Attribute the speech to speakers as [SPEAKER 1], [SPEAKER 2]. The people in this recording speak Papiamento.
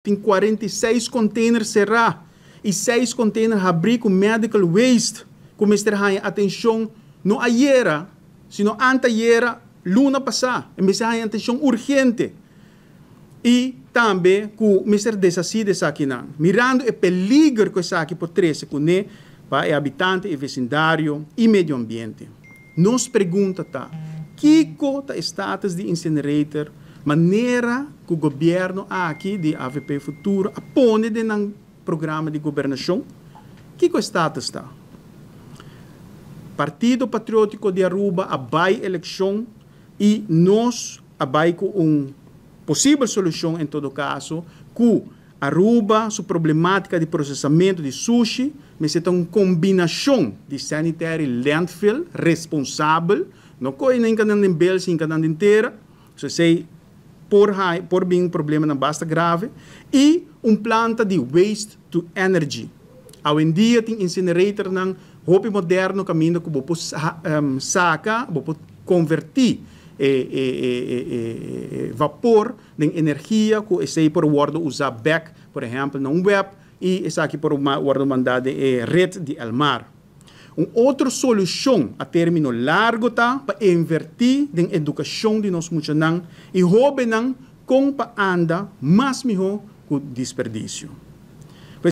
[SPEAKER 1] Tin 46 container será i 6 container habrí ku medical waste ku mester haña atenshon no ayera, sino antayera, luna pasá. E mester haña atenshon urgente. I tambe ku mester deshasí di esakinan, mirando e peliger ku esaki por trese kuné pa e habitante, e vesindario i medio ambiente. Nos pregunta ta, kiko ta e status di incinerator manera ku gobièrnu aki di AVP Futuro a pone den nan programa di gobernashon? Kiko e status ta? Partido Patriótiko di Aruba a bai elekshon i nos a bai ku un posibel solushon en todo kaso ku Aruba su problemátika di prosesamentu di sushi mester ta un kombinashon di sanitary landfill responsabel, no kohe nan hinka nan den bels, hinka nan den tera, so esei por hai por bin problemanan basta grave, i un planta di waste to energy. Awendia tin incineratornan hopi moderno kaminda ku bo por saka, bo por konvertí e vapor den energia ku esei por wòrdu usá bèk, por ehèmpel na un web, i esaki por wòrdu mandá den e ret di Elmar. Un otro solushon a término largu ta pa invertí den edukashon di nos muchanan i hóbennan kon pa anda mas mihó ku disperdisio.